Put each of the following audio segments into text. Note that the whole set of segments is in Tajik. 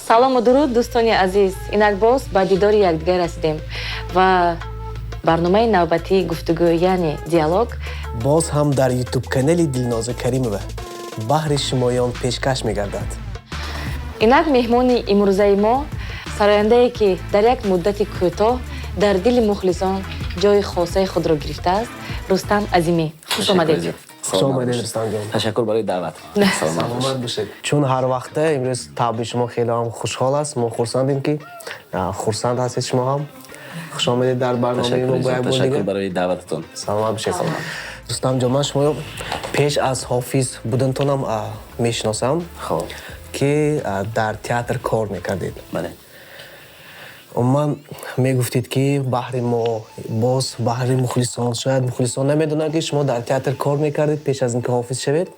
Салому дуруд, дӯстони азиз. Инак боз ба дидори якдигар расидем ва барномаи навбатии гуфтугӯ, яъне диалог, боз ҳам дар ютуб-канали Дилноза Каримова баҳри шумоён пешкаш мегардад. Инак меҳмони имрӯзаи мо сарояндае, ки дар як муддати кӯтоҳ дар дили мухлисон ҷои хосаи худро гирифтааст, Рустам Азимӣ. Хуш омадед. Хуш омадед, Рустамҷон. Ташаккур барои даъват. Саломат бошед. Чун ҳар вақта имрӯз табъи шумо хеле ҳам хушҳол аст, мо хурсандем, ки хурсанд ҳастед шумо ҳам. Хуш омадед дар барномаи мо бо як бор Ташаккур дигар. барои даъвататон. Саломат бошед. Рустамҷон, ман шуморо пеш аз ҳофиз будантонам мешиносам, ки дар театр кор мекардед. Бале. Умуман, мегуфтед, ки баҳри мо, боз баҳри мухлисон, шояд мухлисон намедонанд, ки шумо дар театр кор мекардед пеш аз ин ки ҳофиз шавед.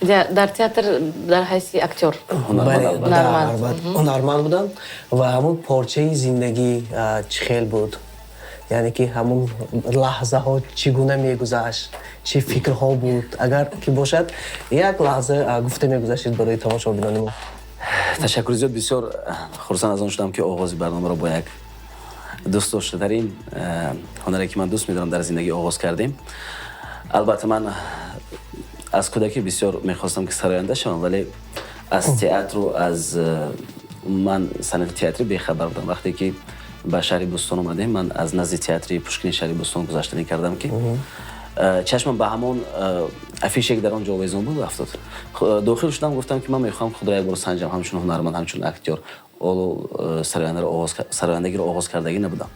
Дар театр дар ҳайси актёр. Бале. Ҳунарманд. Ҳунарманд будам. Ва ҳамун порчаи зиндагӣ чӣ хел буд, яъне ки ҳамун лаҳзаҳо чӣ гуна мегузашт, чӣ фикрҳо буд, агар ки бошад, як лаҳза гуфта мегузаштед барои тамошобинони мо. Ташаккури зиёд. Бисёр хурсанд аз он шудам, ки оғози барномаро бо як дӯстдоштатарин ҳунаре, ки ман дӯст медорам дар зиндагӣ, оғоз кардем. Албатта, ман аз кӯдакӣ бисёр мехостам, ки сароянда шавам, вале аз театру аз умуман санъати театрӣ бехабар будам. Вақте ки ба шаҳри Бӯстон омадем, ман аз назди театри Пушкини шаҳри Бӯстон гузаштанӣ кардам, ки чашмам ба ҳамон афише, ки дар он ҷо овезон буд, афтод. Дохил шудам, гуфтам, ки ман мехоҳам худро як бор санҷам ҳамчун ҳунарманд, ҳамчун актёр. Ҳоло сарояндагиро оғоз кардагӣ набудам.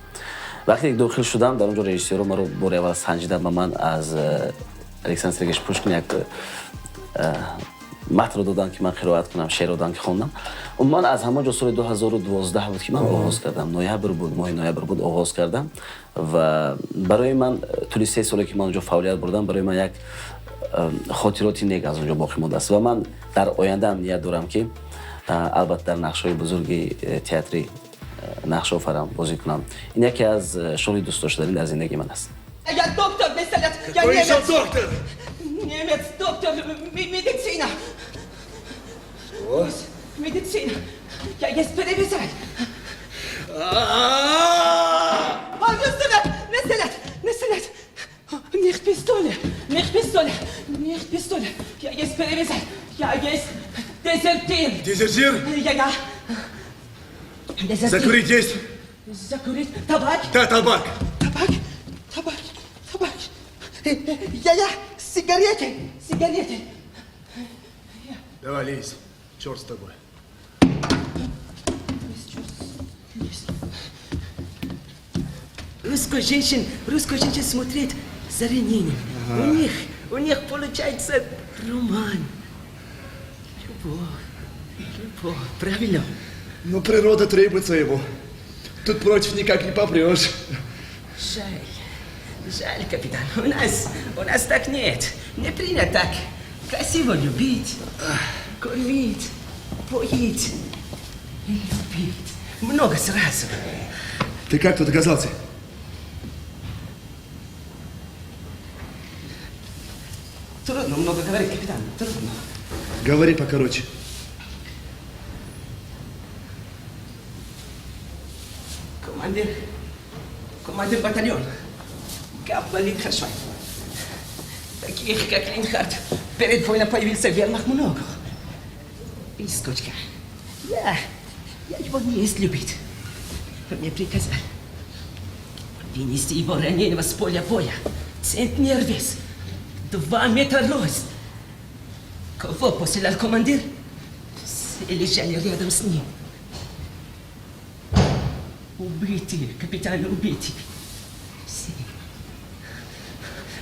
Вақте ки дохил шудам, дар он ҷо режиссёро маро бори аввал санҷиданд. Ба ман аз Александр Сергеевич Пушкин як матнро доданд, ки ман қироат кунам, шеър доданд, ки хондам. Умуман, аз ҳамон ҷо соли 2012 буд, ки ман оғоз кардам. Ноябр буд, моҳи ноябр буд, оғоз кардам. Ва барои ман тӯли 3 соле, ки ман онҷо фаъолият бурдам, барои ман як хотироти нек аз он ҷо боқӣ мондааст. Ва ман дар ояндаам ният дорам, ки албатта дар нақшҳои бузурги театрӣ нақш офарам, бозӣ кунам. Ин яке аз шуғли дӯстдоштатарин дар зиндагии ман аст. Я доктор, Месселет! Я Какой еще немец! доктор? Немец, доктор, медицина! Что? Медицина! Я есть перевязать! А-а-а! А, Месселет! Месселет! Месселет! Nicht Pistole! Nicht Pistole! Nicht Pistole! Я есть перевязать! Я есть дезертир! Дезертир? Я, я! Дезертир! Закурить есть? Закурить! Табак! Да, табак. Табак! Табак! Табак! Я, я! Сигареты! Сигареты! Давай, лезь. Черт с тобой. Есть. Русской женщин смотреть за ранением. У них получается роман. Любовь. Любовь. Правильно? Но природа требует своего. Тут против никак не попрешь. Жаль. Жаль, капитан. У нас так нет. Не принято так. Красиво любить, кормить, поить и любить. Много сразу. Ты как тут оказался? Трудно много говорить, капитан. Трудно. Говори покороче. Командир батальон. Габба Линхаршвайн. Таких, как Линхард, перед войной появился в вермах много. Выскочка. Я его не есть любить. Мне приказали вынести его раненого с поля боя. Центнер вес. 2 метра рост. Кого посылал командир? Все лежали рядом с ним. Убитые, капитан, убитые. Все.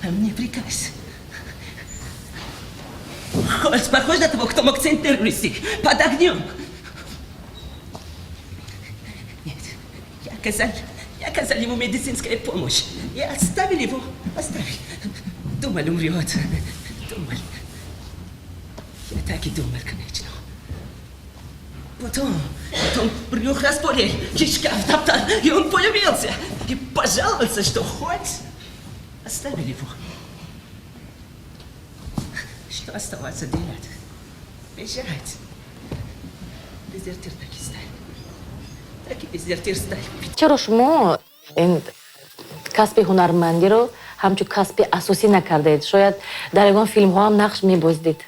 А мне приказ. Хольц похож на того, кто мог центнер унести под огнем. Нет, я оказал ему медицинскую помощь. Я оставил его, оставил. Думал, умрет. Думал. Я так и думал, конечно. Потом брюх разболел, кишка втоптал, и он появился. И пожаловался, что хоть оставили его. Что оставаться делать? Бежать. Дезертир так и стали. Так и дезертир стали. Чаро шумо ин касби ҳунармандиро ҳамчун касби асосӣ накардаед? Шояд дар ягон филмҳо ҳам нақш мебозидед.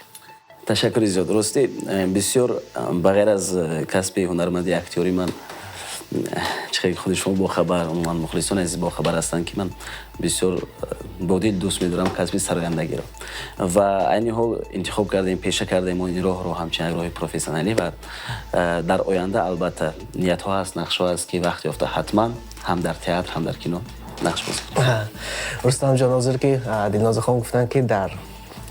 Ташаккури зиёд. Ростӣ, бисёр, ба ғайр аз касби ҳунарманди актёрӣ, ман, чӣ хеле худи шумо бохабар, умуман мухлисони азиз бохабар ҳастанд, ки ман бисёр бо дил дӯст медорам касби сарояндагиро ва айни ҳол интихоб кардем, пеша кардем ин роҳро ҳамчун як роҳи профессионалӣ. Ва дар оянда, албатта, ниятҳо ҳаст, нақшҳо ҳаст, ки вақт ёфта ҳатман ҳам дар театр, ҳам дар кино нақш бозӣ кунем. Рустамҷон, ҳозир ки Дилнозахон гуфтанд, ки дар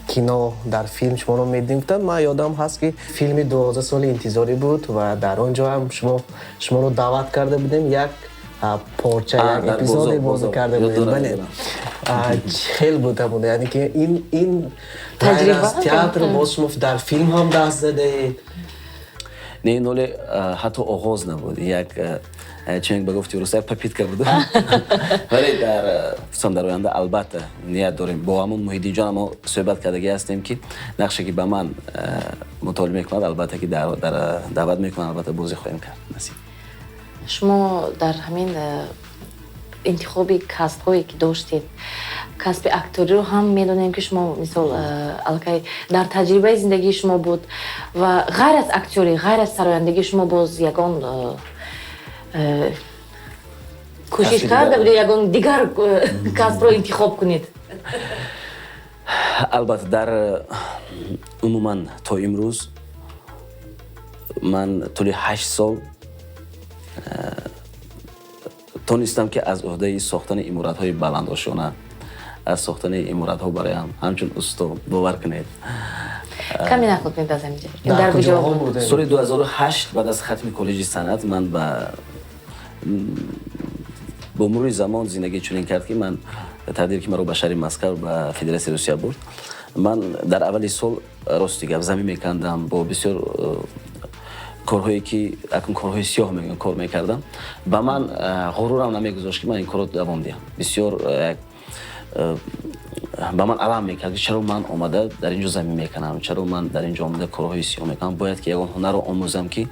кино, дар филм шуморо медидем, гуфтанд, ман ёдам ҳаст, ки филми 12 соли интизорӣ буд ва дар он ҷо ҳам шуморо даъват карда будем, як порча, як эпизоде бозӣ карда будем. Бале, хел буд ҳамон, яъне ки ин ғайр аз театр боз шумо дар филм ҳам даст задаед. Не, ин ҳоле ҳатто оғоз набуд, як, чунин ба гуфти рус, як попытка буд. Вале дар хусусан дар оянда, албатта, ният дорем. Бо ҳамон Муҳиддинҷон мо суҳбат кардагӣ ҳастем, ки нақше ки ба ман мутолиба мекунад, албатта, ки даъват мекунад, албатта, бозӣ хоҳем кард, насиб. Шумо дар ҳамин интихоби касбҳое ки доштед, касби акториро ҳам медонем, ки шумо, мисол, аллакай дар таҷрибаи зиндагии шумо буд, ва ғайр аз актёрӣ, ғайр аз сарояндагӣ, шумо боз ягон кӯшиш карда будед, ягон дигар касбро интихоб кунед? Албатта, дар умуман то имрӯз ман тӯли 8 сол тонистам, ки аз уҳдаи сохтани иморатҳои баландошона, аз сохтани иморатҳо бароям ҳамчун усто, бовар кунед. Каме нақл кунед аз ҳаминҷа. Дар куҷо? Соли 2008, баъд аз хатми коллеҷи санъат, ман бо мурури замон зиндагӣ чунин кард, ки ман тақдир ки маро ба шаҳри Москав, ба Федератсияи Русия бурд. Ман дар аввали сол, рости гап, замин мекандам, бо бисёр корҳое ки акнун корҳои сиёҳ мегӯям, кор мекардам. Ба ман ғурурам намегузошт, ки ман ин корро давом диҳам. Бисёр як ба ман алам мекард, ки чаро ман омада дар ин ҷо замин мекунам, чаро ман дар ин ҷо омада корҳои сиёҳ мекунам? Бояд ки ягон ҳунарро омӯзам, ки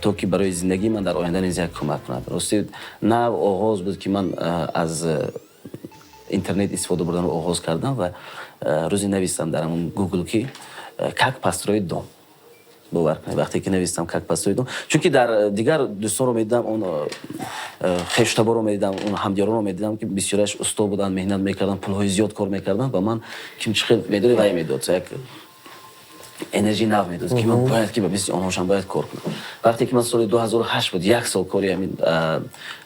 то ки барои зиндагии ман дар оянда низ як кӯмак кунад. Рости, нав оғоз буд, ки ман аз интернет истифода бурданро оғоз кардам ва рӯзе навистам дар ҳамон Гугл, ки «как построить дом». Бовар кунед, вақте ки навистам «как построить дом», чунки дар дигар дӯстонро медидам, он хештаборро медидам, он ҳамдиёронро медидам, ки бисёриаш усто буданд, меҳнат мекарданд, пулҳои зиёд кор мекарданд, ва ман ким чӣ хел медони, вай медод, як энергии нав медод, ки ман бояд ки ба мисли онҳошам бояд кор кунам. Вақте ки ман соли 2008 буд, як сол кори ҳамин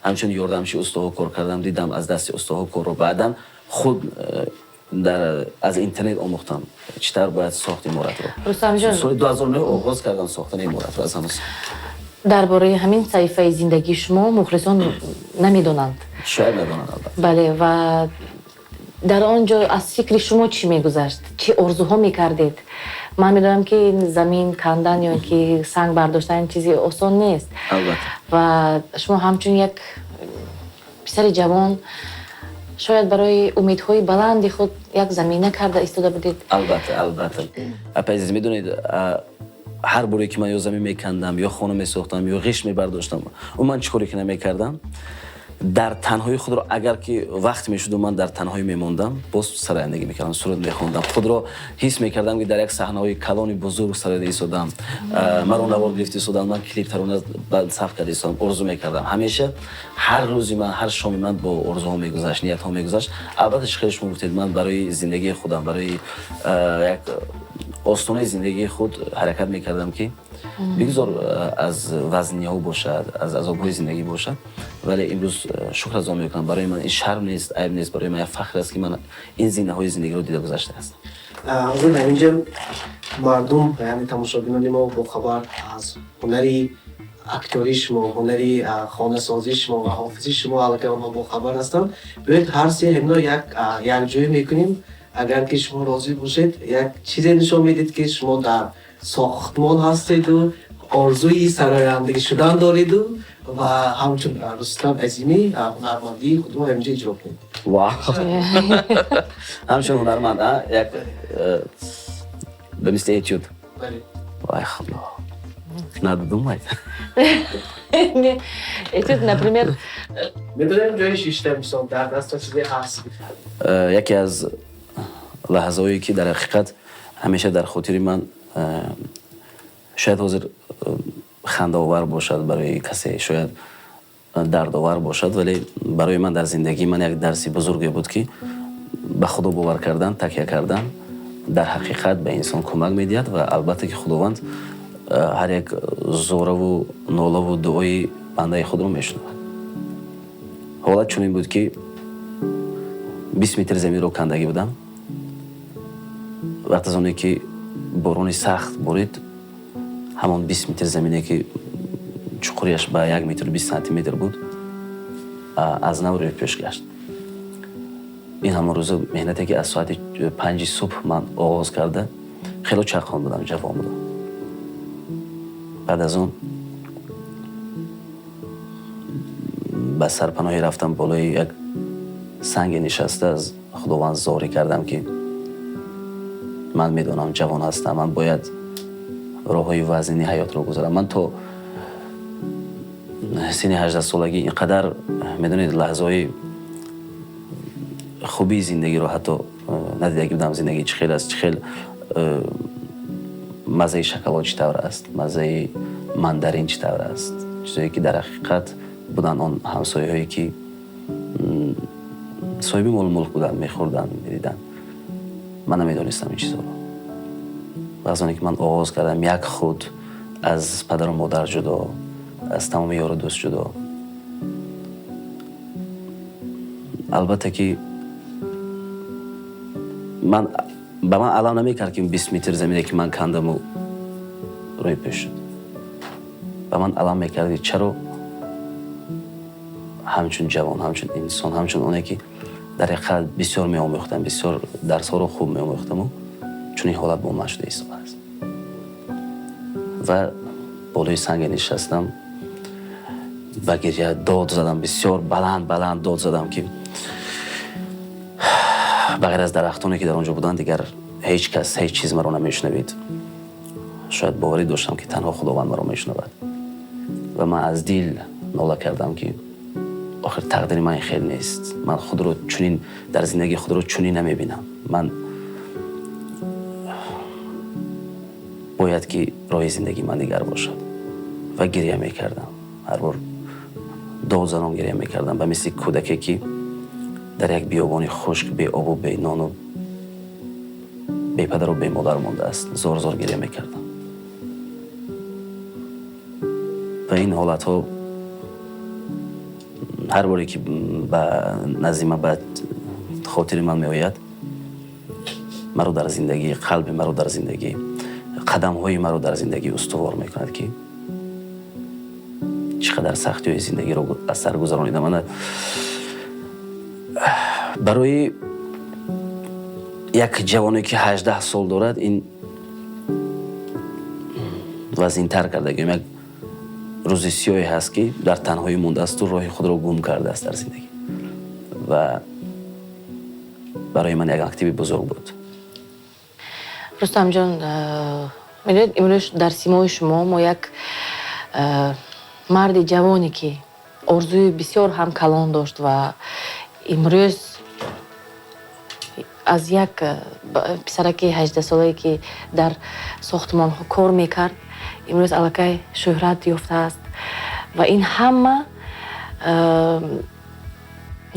ҳамчун ёрдамчи устоҳо кор кардам, дидам аз дасти устоҳо корро, баъдан худ аз интернет омӯхтам, чӣ тавр бояд сохт иморатро. Рустамҷон. Соли 2009 оғоз кардам сохтани иморатро аз ҳамон. Дар бораи ҳамин саҳифаи зиндагии шумо мухлисон намедонанд. Шояд надонанд, албатта. Бале, ва дар он ҷо аз фикри шумо чӣ мегузашт, чӣ орзуҳо мекардед? Ман медонам, ки замин кандан ё ки санг бардоштан чизи осон нест. Албатта. Ва шумо ҳамчун як писари ҷавон шояд барои умедҳои баланди худ як замина карда истода будед. Албатта, албатта, апа азиз, медонед, ҳар боре ки ман ё замин мекандам, ё хона месохтам, ё ғишт мебардоштам, умуман чӣ коре ки намекардам, дар танҳои худро, агар ки вақт мешуду ман дар танҳоӣ мемондам, боз сарояндагӣ мекардам, суруд мехондам. Худро ҳис мекардам, ки дар як саҳнаҳои калони бузург сарояда истодам, маро навор гирифта истодам, ман клип, тарона сабт карда истодам. Орзу мекардам ҳамеша. Ҳар рӯзи ман, ҳар шоми ман бо орзуҳо мегузашт, ниятҳо мегузашт. Албатта, чӣ хеле шумо гуфтед, ман барои зиндагии худам, барои як остонаи зиндагии худ ҳаракат мекардам, ки бигзор аз вазниҳо бошад, аз азобҳои зиндагӣ бошад, вале имрӯз шукр аз он мекунам. Барои ман ин шарм нест, айб нест, барои ман як фахр аст, ки ман ин зинаҳои зиндагиро дида гузаштаастам. Ҳозир дар инҷа мардум, яъне тамошобинони мо, бохабар аз ҳунари актёрии шумо, ҳунари хонасозии шумо ва ҳофизии шумо, аллакай онҳо бохабар ҳастанд. Биёед, ҳар се ҳамино як якҷоя мекунем. Агар ки шумо розӣ бошед, як чизе нишон медиҳед, ки шумо дар сохтмон ҳастеду орзуи сарояндагӣ шудан дореду ва ҳамчун Рустам Азимӣ ҳунармандии худро ҳаминҷо иҷро кунед. Ва ҳамчун ҳунарманд як ба мисли этюд. Вай, худо. Надо думать. Этюд, например. Медонем ҷои шишта, мисол, дар даста чизе ҳаст. Яке аз лаҳзаҳое, ки дар ҳақиқат ҳамеша дар хотири ман, шояд ҳозир хандаовар бошад барои касе, шояд дардовар бошад, вале барои ман дар зиндагии ман як дарси бузурге буд, ки ба Худо бовар кардан, такя кардан дар ҳақиқат ба инсон кӯмак медиҳад ва албатта ки Худованд ҳар як зораву нолаву дуои бандаи худро мешунавад. Ҳолат чунин буд, ки 20 метр заминро кандагӣ будам. Вақт аз оне ки борони сахт борид, ҳамон 20 метр замине, ки чуқурияш ба 1 метру 20 сантиметр буд, аз нав рӯйпӯш гашт. Ин ҳамон рӯза меҳнате, ки аз соати 5-и субҳ ман оғоз карда, хело чақон будам, ҷавон будам. Баъд аз он ба сарпаноҳӣ рафтам, болои як санге нишаста, аз Худованд зорӣ кардам, ки ман медонам, ҷавон ҳастам, ман бояд роҳҳои вазнини ҳаётро гузарам. Ман то синни 18-солагӣ ин қадар, медонед, лаҳзаҳои хубии зиндагиро ҳатто надидагӣ будам. Зиндагӣ чӣ хел аст, чӣ хел маззаи шоколад чӣ тавр аст, маззаи мандарин чӣ тавр аст, чизое ки дар ҳақиқат буданд, он ҳамсояҳое ки соҳиби молу мулк буданд, мехӯрданд, медиданд, ман намедонистам ин чизҳоро. Ва аз оне ки ман оғоз кардам, як худ, аз падару модар ҷудо, аз тамоми ёру дӯст ҷудо, албатта ки ман ба ман алам намекард, ки 20 метр замине, ки ман кандаму рӯйпӯш шуд. Ба ман алам мекард, ки чаро ҳамчун ҷавон, ҳамчун инсон, ҳамчун оне ки дар ҳақиқат бисёр меомӯхтам, бисёр дарсҳоро хуб меомӯхтаму чунин ҳолат бо ман шуда истодааст. Ва болои санге нишастам, ба гиря дод задам, бисёр баланд баланд дод задам, ки ба ғайр аз дарахтоне, ки дар он ҷо буданд, дигар ҳеҷ кас, ҳеҷ чиз маро намешунавид. Шояд боварӣ доштам, ки танҳо Худованд маро мешунавад. Ва ман аз дил нола кардам, ки охир тақдири ман ин хел нест, ман худро чунин дар зиндагии худро чунин намебинам, ман бояд ки роҳи зиндагии ман дигар бошад. Ва гиря мекардам, ҳар бор дод занон гиря мекардам, ба мисли кӯдаке, ки дар як биёбони хушк, беобу бенону бепадару бемодар мондааст, зор зор гиря мекардам. Ва ин ҳолатҳо ҳар боре ки ба назди ман, ба хотири ман меояд, маро дар зиндагӣ, қалби маро дар зиндагӣ, қадамҳои маро дар зиндагӣ устувор мекунад, ки чӣ қадар сахтиҳои зиндагиро аз сар гузаронидам. Мана барои як ҷавоне, ки 18 сол дорад, ин вазнинтар кардагиам. Як рӯзи сиёҳе ҳаст, ки дар танҳоӣ мондаасту роҳи худро гум кардааст дар зиндагӣ. Ва барои ман як мактаби бузург буд. Рустамҷон, медонед, имрӯз дар симои шумо мо як марди ҷавоне, ки орзуи бисёр ҳам калон дошт ва имрӯз аз як писараки 18-солае, ки дар сохтмонҳо кор мекард, имрӯз аллакай шӯҳрат ёфтааст. Ва ин ҳама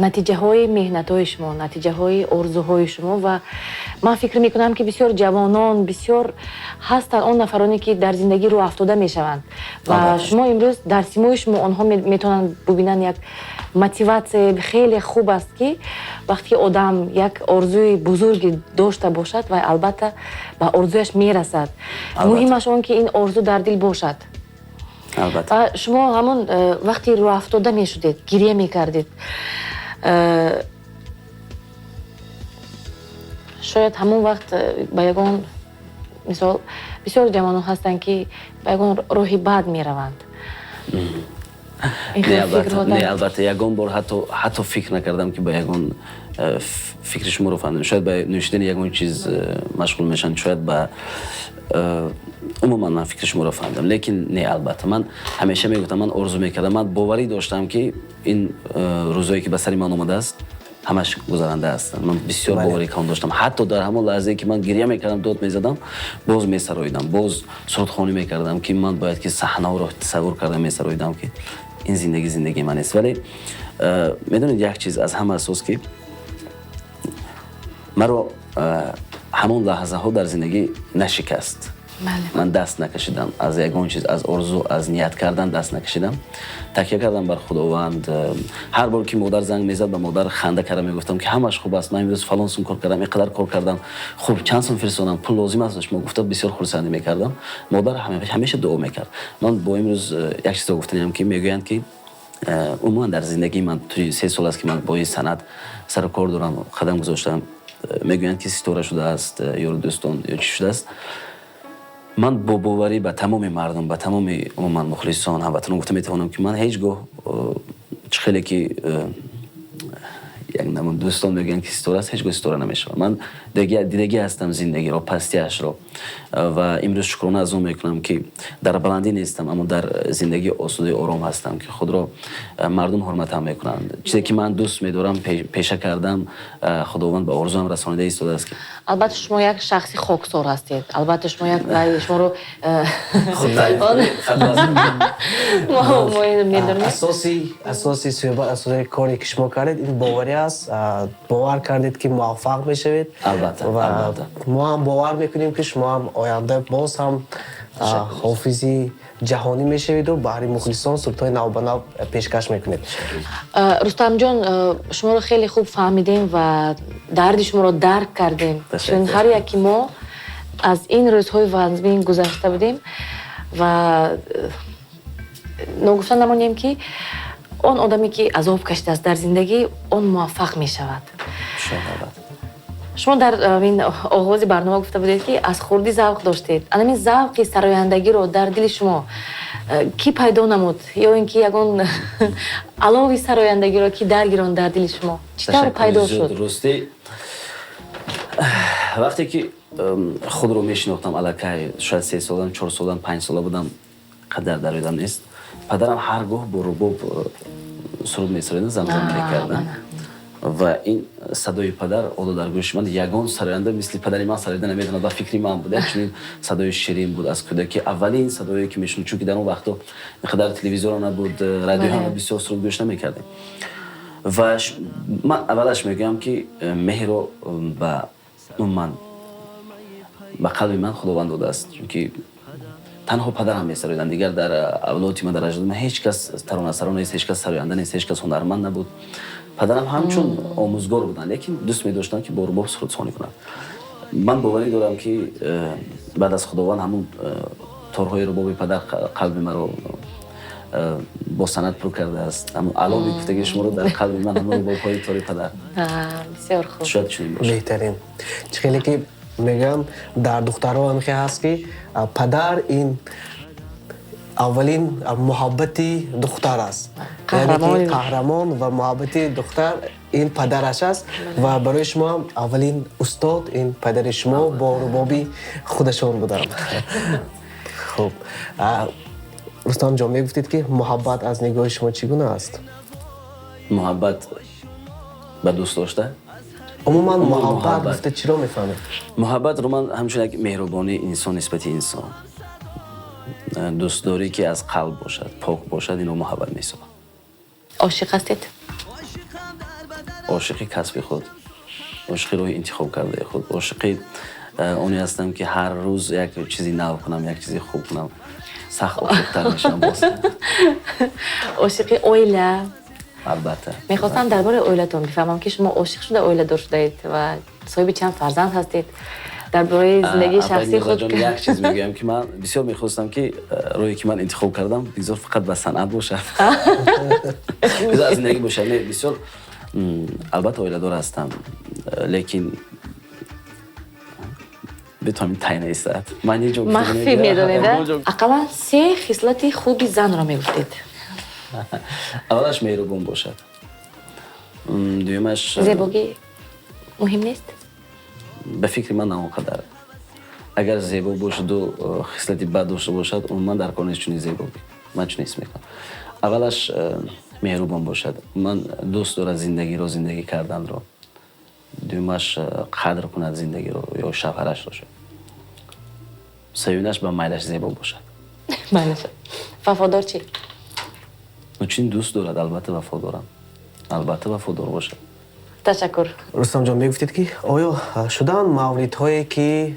натиҷаҳои меҳнатҳои шумо, натиҷаҳои орзуҳои шумо. Ва ман фикр мекунам, ки бисёр ҷавонон, бисёр ҳастанд он нафароне, ки дар зиндагӣ рӯ афтода мешаванд ва шумо имрӯз дар симои шумо онҳо метавонанд бубинанд. Як мотиватсия хеле хуб аст, ки вақте ки одам як орзуи бузурге дошта бошад, вай албатта ба орзуяш мерасад. Муҳимаш он, ки ин орзу дар дил бошад. Ва шумо ҳамон вақте рӯафтода мешудед, гирья мекардед, шояд ҳамон вақт ба ягон, мисол, бисёр ҷавонон ҳастанд, ки ба ягон роҳи бад мераванд. Не, албатта, ягон бор ҳатто фикр накардам, ки ба ягон фикри шуморо фаҳмидам. Шояд ба нӯшидани ягон чиз машғул мешаванд, шояд ба умуман ман фикри шуморо фаҳмидам, лекин не, албатта, ман ҳамеша мегуфтам, ман орзу мекардам, ман боварӣ доштам, ки ин рӯзое, ки ба сари ман омадааст, ҳамаш гузаранда ҳастанд. Ман бисёр боварӣ калон доштам. Ҳатто дар ҳамон лаҳзае, ки ман гирья мекардам, дод мезадам, боз месароидам, боз сурудхонӣ мекардам, ки ман бояд ки саҳнаҳоро тасаввур карда месароидам, ки ин зиндагӣ зиндагии ман нест. Вале медонед, як чиз аз ҳама асос, ки маро ҳамон лаҳзаҳо дар зиндагӣ нашикаст, ман даст накашидам аз ягон чиз, аз орзу, аз ният кардан даст накашидам, такя кардам бар Худованд. Ҳар бор ки модар занг мезад, ба модар ханда карда мегуфтам, ки ҳамаш хуб аст, ман имрӯз фалон сум кор кардам, ин қадар кор кардам, хуб, чанд сум фирстодам, пул лозим аст шумо, гуфта, бисёр хурсандӣ мекардам. Модар ҳамеша дуо мекард. Ман бо имрӯз як чизро гуфтаниам, ки мегӯянд, ки умуман дар зиндагии ман тӯи 3 сол аст, ки ман бо ин санъат сару кор дорам, қадам гузоштам, мегӯянд, ки ситора шудааст ёру дӯстон ё чӣ шудааст. Ман бо боварӣ ба тамоми мардум, ба тамоми умуман мухлисон, ҳамватанон гуфта метавонам, ки ман ҳеҷ гоҳ чӣ хеле ки як намун дӯстон мегӯянд, ки ситора аст, ҳеҷ гоҳ ситора намешавам. Ман дидагӣ ҳастам зиндагиро, пастиашро, ва имрӯз шукрона аз он мекунам, ки дар баландӣ нестам, аммо дар зиндагии осудаи ором ҳастам, ки худро мардум ҳурматам мекунанд. Чизе ки ман дӯст медорам, пеша кардам, Худованд ба орзуам расонида истодааст, ки Албатта, шумо як шахси хоксор ҳастед. Албатта, шумо як шуморо мо медонем. Асоси суҳбат, асоси коре, ки шумо кардед, ин боварӣ аст. Бовар кардед, ки муваффақ мешавед. Албатта. Ва албатта. мо ҳам бовар мекунем, ки шумо ҳам оянда боз ҳам ҳофизи ҷаҳонӣ мешаведу баҳри мухлисон сурудҳои навбанав пешкаш мекунед. Рустамҷон, шуморо хеле хуб фаҳмидем ва дарди шуморо дарк кардем, чун ҳар яки мо аз ин рӯзҳои вазмин гузашта будем. Ва ногуфта намонем, ки он одаме, ки азоб кашидааст дар зиндагӣ, он муваффақ мешавад. Шумо дар ин оғози барнома гуфта будед, ки аз хурдӣ завқ доштед. Анамин завқи сарояндагиро дар дили шумо кӣ пайдо намуд ё ин ки ягон алови сарояндагиро ки даргиронд дар дили шумо, чӣ тавр пайдо шуд? Ростӣ, вақте ки худро мешинохтам, аллакай шояд 3 солам, 4 солам, 5 сола будам, қадар дар ёдам нест, падарам ҳар гоҳ бо рубоб суруд месароидан, замзама мекарданд ва ин садои падар ҳоло дар гӯши ман. Ягон сароянда мисли падари ман сароида наметавонад, ба фикри ман буд. Як чунин садои ширин буд. Аз кӯдакӣ аввалин садое, ки мешунид, чунки дар он вақтҳо ин қадар телевизорам набуд, радиоҳам, бисёр суруд гӯш намекардем. Ва ман аввалаш мегӯям, ки меҳро ба умуман ба қалби ман Худованд додааст, чунки танҳо падарам месароиданд. Дигар дар авлоди ман, дар аҷдоди ман ҳеҷ кас таронасаро нест, ҳеҷ кас сароянда нест, ҳеҷ кас ҳунарманд набуд. Падарам ҳамчун омӯзгор буданд, лекин дӯст медоштанд, ки бо рубоб сурудхонӣ кунанд. Ман боварӣ дорам, ки баъд аз Худованд ҳамун торҳои рубоби падар қалби маро бо санъат пур кардааст. Ҳамун алови гуфтагии шуморо дар қалби ман ҳамун рубобҳои тори падар. Бисёр хуб. Шояд чунин бошад. Беҳтарин. Чӣ хеле ки мегӯям, дар духтарҳо ҳамихе ҳаст, ки падар ин аввалин муҳаббати духтар аст, яъне ки қаҳрамон ва муҳаббати духтар ин падараш аст. Ва барои шумо ҳам аввалин устод ин падари шумо бо рубоби худашон буданд. Хуб, Рустамҷон, мегуфтед, ки муҳаббат аз нигоҳи шумо чӣ гуна аст? Муҳаббат ба дӯст дошта? Умуман, муҳаббат гуфта чиро мефаҳмед? Муҳаббатро ман ҳамчун як меҳрубонии инсон нисбати инсон, дӯстдорӣ, ки аз қалб бошад, пок бошад, инро муҳаббат меҳисобам. Ошиқ ҳастед? Ошиқи касби худ, ошиқи роҳи интихоб кардаи худ, ошиқи оне ҳастам, ки ҳар рӯз як чизи нав кунам, як чизи хуб кунам. Сахт ошиқтар мешавам боз. Ошиқи оила? Албатта. Мехостам дар бораи оилатон бифаҳмам, ки шумо ошиқ шуда, оиладор шудаед ва соҳиби чанд фарзанд ҳастед. Дар бораи зиндагии шахсии худ. Як чиз мегӯям, ки ман бисёр мехостам, ки роҳе, ки ман интихоб кардам, бигзор фақат ба санъат бошад, бигзор аз зиндагӣ бошад. Не, бисёр, албатта, оиладор ҳастам, лекин битавонем тайна истад, ман ҳеҷ Махфӣ медонед. Ақаллан се хислати хуби занро мегуфтед. Аввалаш меҳрубон бошад, дуюмаш Зебогӣ муҳим нест? Ба фикри ман, на он қадар. Агар зебо бошаду хислати бад дошта бошад, умуман дар кор нест чунин зебогӣ. Ман чунин ҳис мекунам: аввалаш меҳрубон бошад, ман дӯст дорад зиндагиро, зиндагӣ карданро, дуюмаш қадр кунад зиндагиро ё шавҳарашро шояд, сеюмаш ба майлаш зебо бошад. Майлаш. Вафодор чӣ? Ну, чунин дӯст дорад, албатта вафодорам, албатта вафодор бошад. Ташаккур. Рустамҷон, мегуфтед, ки оё шуданд мавридҳое, ки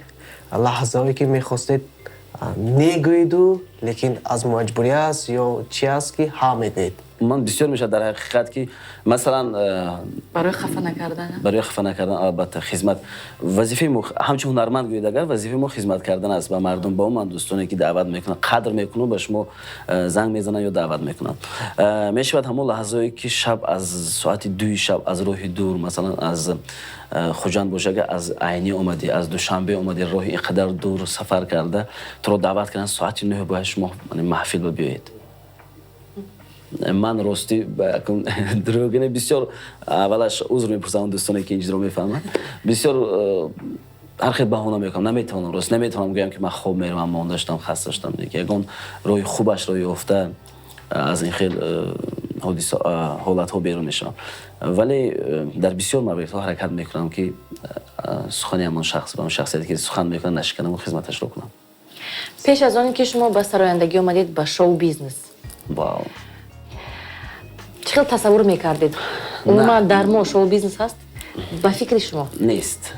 лаҳзаҳое, ки мехостед негӯеду, лекин аз маҷбурӣ аст ё чи аст, ки ҳа мегӯед? Ман бисёр мешавад дар ҳақиқат, ки масалан Барои хафа накардан? Барои хафа накардан, албатта. Хизмат вазифаи мо ҳамчун ҳунарманд гӯед, агар вазифаи мо хизмат кардан аст ба мардум, ба ман дӯстоне, ки даъват мекунанд, қадр мекунанд, ба шумо занг мезананд ё даъват мекунанд. Мешавад ҳамон лаҳзаое, ки шаб аз соати 2-и шаб, аз роҳи дур, масалан, аз Хуҷанд боша, агар аз Айнӣ омадӣ, аз Душанбе омадӣ, роҳи ин қадар дур сафар карда, туро даъват карданд, соати 9 бояд шумо маҳфил ба биёед. Ман ростӣ дурӯғине, бисёр аввалаш узр мепурсам дӯстоне, ки ин чизро мефаҳманд. Бисёр ҳар хел баҳона мекунам, наметавонам, рост наметавонам гӯям, ки ман хоб меравам, монда шудам, хаста шудам. Ягон роҳи хубашро ёфта, аз ин хел ҳолатҳо берун мешавам, вале дар бисёр мавридҳо ҳаракат мекунам, ки сухани ҳамон шахс, ба он шахсияте, ки сухан мекунад, нашиканаму хизматашро кунам. Пеш аз оне ки шумо ба сарояндагӣ омадед, ба шоу бизнес, Вау. чӣ хел тасаввур мекардед? Умуман, дар мо шоу бизнес ҳаст ба фикри шумо? Нест.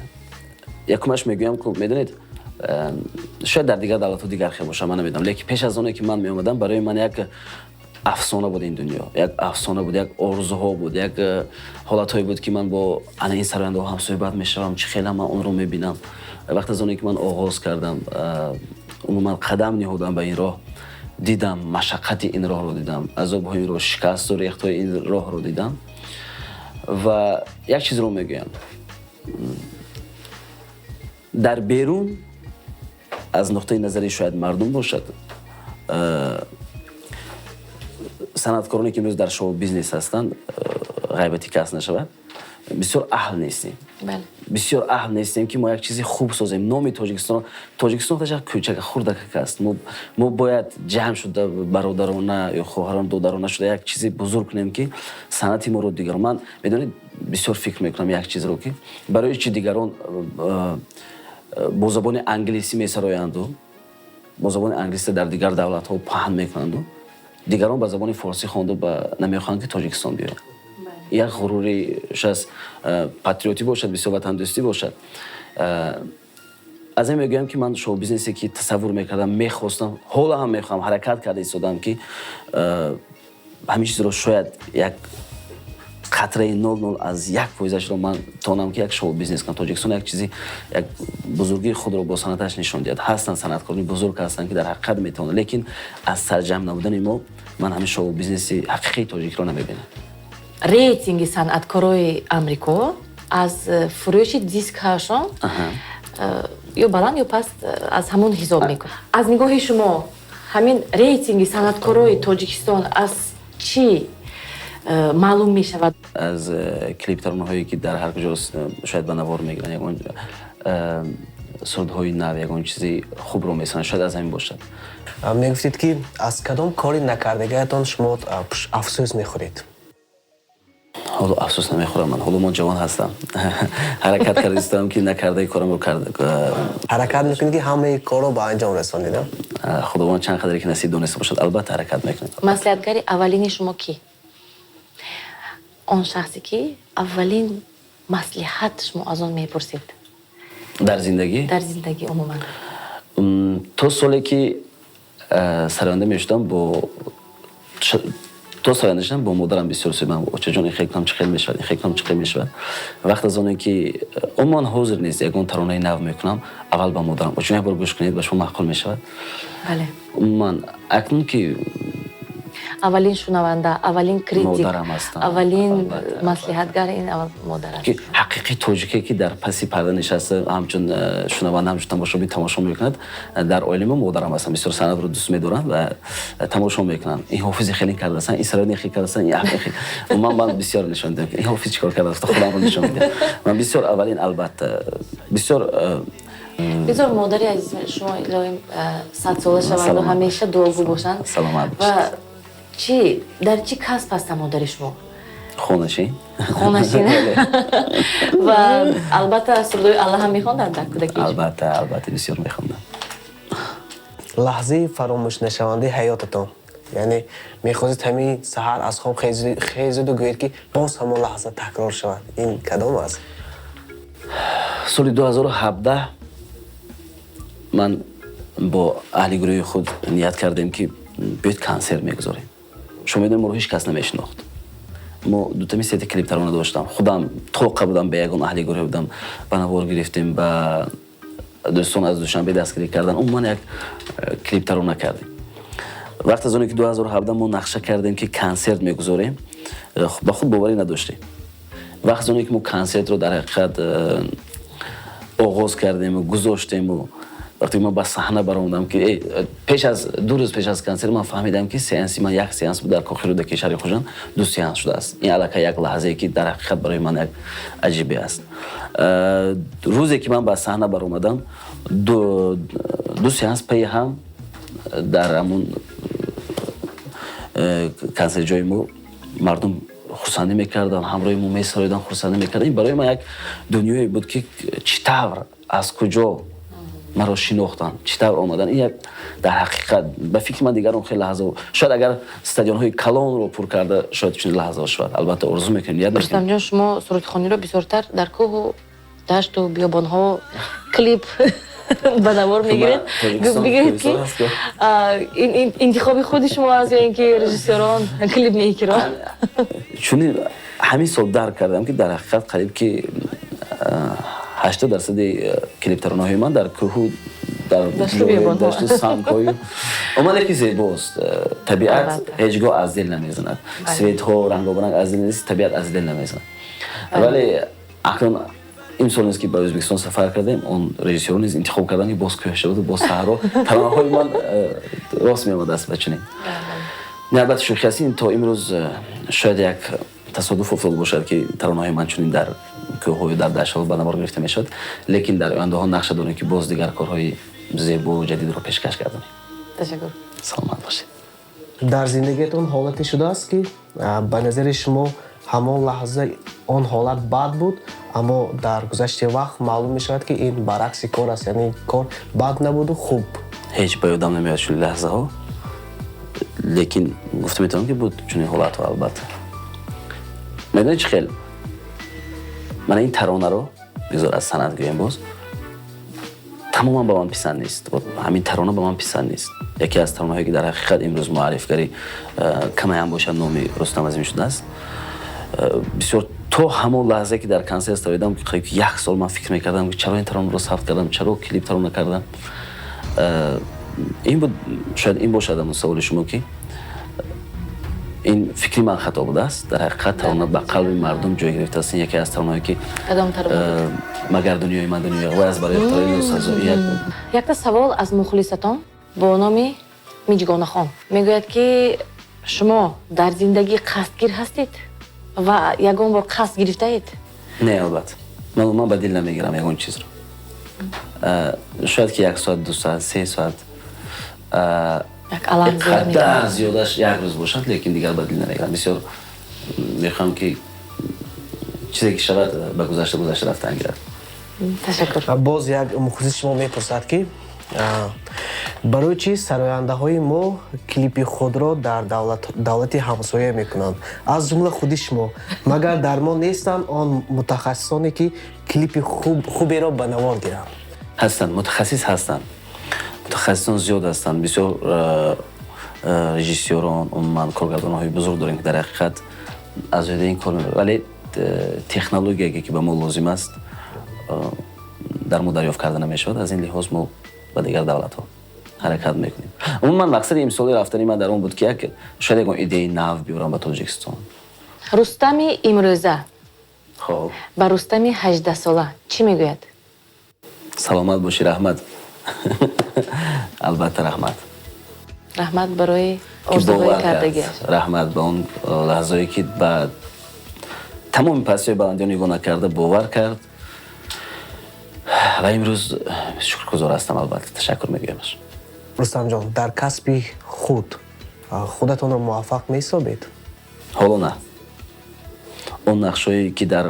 Якумаш мегӯям ку, медонед, шояд дар дигар давлатҳо дигар хел бошад, ман намедонам, лекин пеш аз оне ки ман меомадам, барои ман як афсона буд ин дунё, як афсона буд, як орзуҳо буд, як ҳолатҳое буд, ки ман бо ана ин сарояндаҳо ҳамсӯҳбат мешавам, чӣ хела ман онро мебинам. Вақт аз оне ки ман оғоз кардам, умуман қадам ниҳодам ба ин роҳ, дидам машаққати ин роҳро, дидам азобҳои инро, шикасту рехтҳои ин роҳро дидам. Ва як чизро мегӯям: дар берун аз нуқтаи назари шояд мардум бошад, санъаткороне, ки имрӯз дар шоу бизнес ҳастанд, ғайбати кас нашавад, бисёр аҳл нестем. Бисёр аҳл нестем, ки мо як чизи хуб созем, номи Тоҷикистон. Тоҷикистон худаш як кӯчака, хурдакак аст. Мо бояд ҷамъ шуда, бародарона ё хоҳарон, додарона шуда, як чизи бузург кунем, ки санъати моро дигарон. Ман, медонед, бисёр фикр мекунам як чизро, ки барои чи дигарон бо забони англисӣ месароянду, бо забони англисӣ дар дигар давлатҳо паҳн мекунанду, дигарон ба забони форсӣ хонду ба намехоҳанд, ки Тоҷикистон биёянд. Як ғурури шояд патриотӣ бошад, бисёр ватандӯстӣ бошад. Аз ин мегӯям, ки ман шоу бизнесе, ки тасаввур мекардам, мехостам, ҳоло ҳам мехоҳам, ҳаракат карда истодам, ки ҳамин чизро шояд як қатраи 0,01 фоизашро ман тонам, ки як шоу бизнес кунам, Тоҷикистон як чизи, як бузургии худро бо санъаташ нишон диҳад. Ҳастанд санъаткорони бузург, ҳастанд, ки дар ҳақиқат метавонанд, лекин аз сарҷамъ набудани мо ман ҳамин шоу бизнеси ҳақиқии тоҷикро намебинам. Рейтинги санъаткорои Амрико аз фурӯши дискҳояшон ё баланд, ё паст, аз ҳамон ҳисоб мекунад. Аз нигоҳи шумо, ҳамин рейтинги санъаткорои Тоҷикистон аз чӣ маълум мешавад? Аз клиптаронаҳое, ки дар ҳар куҷо шояд ба навор мегиранд, ягон сурудҳои нав, ягон чизи хубро месананд, шояд аз ҳамин бошад. Мегуфтед, ки аз кадом кори накардагиатон шумо афсӯс мехӯред? Ҳоло афсӯс намехӯрам ман, ҳоло ман ҷавон ҳастам, ҳаракат карда истодам, ки накардаи корамро карда. Ҳаракат мекунед, ки ҳамаи корро ба анҷом расонед? Худованд чанд қадре ки насиб дониста бошад, албатта ҳаракат мекунем. Маслиҳатгари аввалини шумо кӣ? Он шахсе, ки аввалин маслиҳат шумо аз он мепурсед? Дар зиндагӣ? Дар зиндагӣ умуман. То соле ки сароянда мешудам, бо то сароянда шудам, бо модарам бисёр суҳбат: «Очаҷон, ин хел кунам, чӣ хел мешавад? Ин хел кунам, чӣ хел мешавад?» Вақт аз оне ки умуман ҳозир нест, ягон таронаи нав мекунам, аввал ба модарам: «Очаҷон, як бор гӯш кунед, ба шумо маъқул мешавад?» Умуман, акнун ки Аввалин шунаванда, аввалин критик, Модарам ҳастам. аввалин Албатта. маслиҳатгар ин аввал модар аст. Ки ҳақиқат. Ҳақиқи тоҷике, ки дар паси парда нишаста, ҳамчун шунаванда, ҳамчун тамошобин тамошо мекунад, дар оилаи мо модарам ҳастанд, бисёр санъатро дӯст медоранд ва тамошо мекунанд. Ин ҳофизи хеле кардасан, ин сарони хел кардасан, ин хел. Ман бисёр нишон медиҳам, ин ҳофиз чӣ кор кардааст, худамро нишон медиҳам. Ман бисёр аввалин, албатта, бисёр. Бисёр модари азиз шумо илоҳим 100-сола шаванд, ҳамеша дуогӯ бошанд. Саломат. Ва чӣ, дар чӣ касб ҳастанд модари шумо? Хонашин. Хонашин. Ва албатта сурудои алла ҳам мехонданд дар кӯдакӣ? Албатта, албатта, бисёр мехондам. Лаҳзаи фаромӯшнашавандаи ҳаётатон, яъне мехоҳед ҳамин саҳар аз хоб хезиду гӯед, ки боз ҳамон лаҳза такрор шавад, ин кадом аст? Соли 2017 ман бо аҳли гурӯҳи худ ният кардем, ки биёед, консерт мегузорем. Шумо медонед, моро ҳеҷ кас намешинохт. Мо дутами сета клип тарона доштам, худам тоқа будам, ба ягон аҳли гурӯҳ будам, ба навор гирифтем, ба дӯстон аз Душанбе дастгирӣ кардан, умуман як клип тарона кардем. Вақт аз оне ки 2017 мо нақша кардем, ки консерт мегузорем, ба худ боварӣ надоштем. Вақт аз оне ки мо консертро дар ҳақиқат оғоз кардему гузоштему, вақте ман ба саҳна баромадам, ки пеш аз 2 рӯз пеш аз консерт ман фаҳмидам, ки сеанси ман як сеанс буд дар Кохи Рӯдакии шаҳри Хуҷанд, ду сеанс шудааст. Ин аллакай як лаҳзае, ки дар ҳақиқат барои ман як аҷибе аст. Рӯзе ки ман ба саҳна баромадам, ду сеанс пайи ҳам дар ҳамун консертҷои мо мардум хурсандӣ мекарданд, ҳамроҳи мо месароиданд, хурсандӣ мекарданд. Ин барои ман як дунёе буд, ки чӣ тавр, аз куҷо маро шинохтанд, чӣ тавр омаданд. Ин як дар ҳақиқат, ба фикри ман, дигарон хеле лаҳза, шояд агар стадионҳои калонро пур карда, шояд чунин лаҳзаҳо шавад. Албатта, орзу мекунем, ният мекунем. Рустамҷон, шумо сурудхониро бисёртар дар кӯҳу дашту биёбонҳо клип ба навор мегиред. Бигиред, ки ин интихоби худи шумо аст ё ин ки режиссёрон клип мегиранд? Чунин ҳамин сол дарк кардам, ки дар ҳақиқат қариб ки 80 дарсади клиптаронаҳои ман дар кӯҳу, дар дашту сангҳою омаде, ки зебост. Табиат ҳеҷ гоҳ аз дил намезанад. Светҳо рангобаранг аз дил нест, табиат аз дил намезанад. Вале акнун имсол низ, ки ба Ӯзбекистон сафар кардем, он режиссёр низ интихоб карданд, ки боз кӯҳ шаваду боз саҳро. Таронаҳои ман рост меомадааст ба чунин. Не, албатта, шӯхӣ аст ин. То имрӯз шояд як тасодуф уфтода бошад, ки таронаҳои ман чунин дар кӯҳҳою дар даштҳо ба навор гирифта мешавад, лекин дар ояндаҳо нақша дорем, ки боз дигар корҳои зебову ҷадидро пешкаш гардонем. Ташаккур. Саломат бошед. Дар зиндагиатон ҳолате шудааст, ки ба назари шумо ҳамон лаҳза он ҳолат бад буд, аммо дар гузашти вақт маълум мешавад, ки ин баръакси кор аст, яъне кор бад набуду хуб? Ҳеҷ ба ёдам намеояд чунин лаҳзаҳо, лекин гуфта метавонам, ки буд чунин ҳолатҳо, албатта. Медонед, чӣ хел, мана ин таронаро бигзор аз санъат гӯем, боз тамоман ба ман писанд нест. Ҳамин тарона ба ман писанд нест, яке аз таронаҳое, ки дар ҳақиқат имрӯз муаррифгари камаям бошад номи Рустам Азим шудааст. Бисёр то ҳамон лаҳзе, ки дар консерт сароидам, як сол ман фикр мекардам, ки чаро ин таронаро сабт кардам, чаро клип тарона кардам. Ин буд, шояд ин бошад ҳамон саволи шумо, ки ин фикри ман хато будааст. Дар ҳақиқат тарона ба қалби мардум ҷой гирифтааст. Ин яке аз таронаҳое, ки «Магар дунёи ман дунёи вай аст» барои Якта савол аз мухлисатон бо номи Миҷгонахон мегӯяд, ки шумо дар зиндагӣ қасдгир ҳастед ва ягон бор қасд гирифтаед? Не, албатта, ман ба дил намегирам ягон чизро. Шояд ки як соат, 2 соат, 3 соат, қадар зиёдаш як рӯз бошад, лекин дигар ба дил намегирам. Бисёр мехоҳам, ки чизе ки шавад, ба гузашта гузашта рафтан гирад. Ташаккур. Боз як мухлиси шумо мепурсад, ки барои чӣ сарояндаҳои мо клипи худро дар давлати ҳамсоя мекунанд, аз ҷумла худи шумо? Магар дар мо нестанд он мутахассисоне, ки клипи хуберо ба навор гиранд? Ҳастанд, мутахассис ҳастанд, мутахассисон зиёд ҳастанд. Бисёр режиссёрон, умуман коргардонҳои бузург дорем, ки дар ҳақиқат аз ҳудаи ин кор мебарад, вале технологияе, ки ба мо лозим аст, дар мо дарёфт карда намешавад. Аз ин лиҳоз мо ба дигар давлатҳо ҳаракат мекунем. Умуман, мақсади имсоли рафтани ман дар он буд, ки як шояд ягон идеяи нав биёрам ба Тоҷикистон. Рустами имрӯза Хоб. Ба Рустами 18сола чӣ мегӯяд? Саломат бошӣ, раҳмат, албатта, раҳмат. Раҳмат барои ки орзуҳои бовар кард. кардагиаш. Раҳмат ба он лаҳзое, ки ба тамоми пастиҳои баландиҳо нигоҳ накарда, бовар кард ва имрӯз шукргузор ҳастам, албатта, ташаккур мегӯямаш. Рустамҷон, дар касби худ худатонро муваффақ меҳисобед? Ҳоло на. Он нақшҳое, ки дар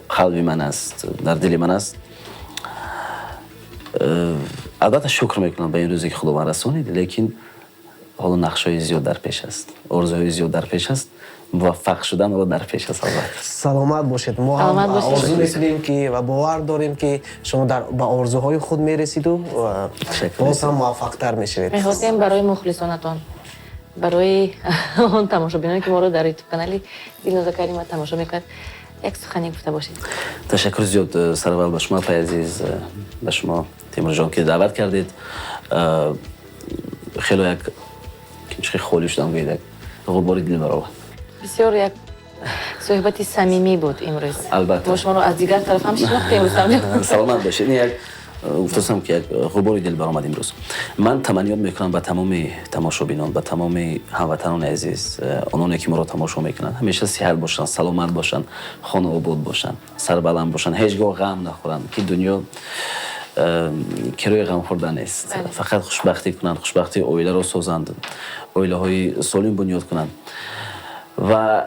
қалби ман аст, дар дили ман аст, албатта, шукр мекунам ба ин рӯзе, ки Худованд расонид, лекин ҳоло нақшҳои зиёд дар пеш аст, орзуҳои зиёд дар пеш аст, муваффақ шудан ҳоло дар пеш аст, албатта. Саломат бошед. Мо ҳам Саломат бошед. орзу мекунем ки ва бовар дорем, ки шумо ба орзуҳои худ мерасиду Ташаккур. боз ҳам муваффақтар мешавед. Мехостем барои мухлисонатон, барои он тамошобиноне, ки моро дар Ютуб канали Дилноза Карима тамошо мекунад, як сухане гуфта бошед. Ташаккур зиёд, сараввал ба шумо, апаи азиз, ба шумо, Темурҷон, ки даъват кардед. Хело як чӣ холӣ шудам, гӯед, як ғубори дил баровард. Бисёр як суҳбати самимӣ буд имрӯз. Албатта. Мо шуморо аз дигар тараф ҳам шинохтем, Рустамҷон. Саломат бошед. Ин як, гуфтастам, ки як ғубори дил баромад имрӯз. Ман таманниёт мекунам ба тамоми тамошобинон, ба тамоми ҳамватанони азиз, ононе, ки моро тамошо мекунанд, ҳамеша сиҳат бошанд, саломат бошанд, хонаобод бошанд, сарбаланд бошанд, ҳеҷ гоҳ ғам нахӯранд, ки дунё кирои ғам хӯрдан нест. Фақат хушбахтӣ кунанд, хушбахтии оиларо созанд, оилаҳои солим бунёд кунанд. Ва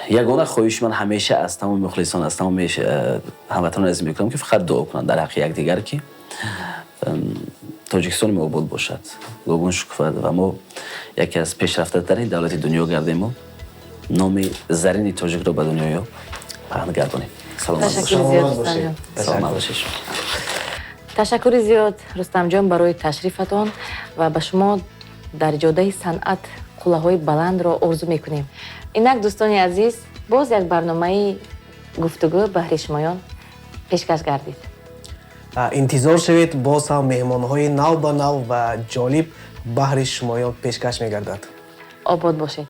ягона хоҳиши ман ҳамеша аз тамоми мухлисон, аз тамоми ҳамватанони азиз мекунам, ки фақат дуо кунанд дар ҳаққи якдигар, ки Тоҷикистони мо обод бошад, гулгун шукуфад ва мо яке аз пешрафтатарин давлати дунё гардему, номи зарини тоҷикро ба дунёё паҳн гардонем. Саломат Ташаккур бошед. зиёд, Саломат бошед. Рустамҷон. Саломат бошед. Ташаккури зиёд, Рустамҷон, барои ташрифатон ва ба шумо дар ҷодаи санъат қуллаҳои баландро орзу мекунем. Инак, дӯстони азиз, боз як барномаи гуфтугӯ баҳри шумоён пешкаш гардид. Интизор шавед, боз ҳам меҳмонҳои нав ба нав ва ҷолиб баҳри шумоён пешкаш мегардад. Обод бошед.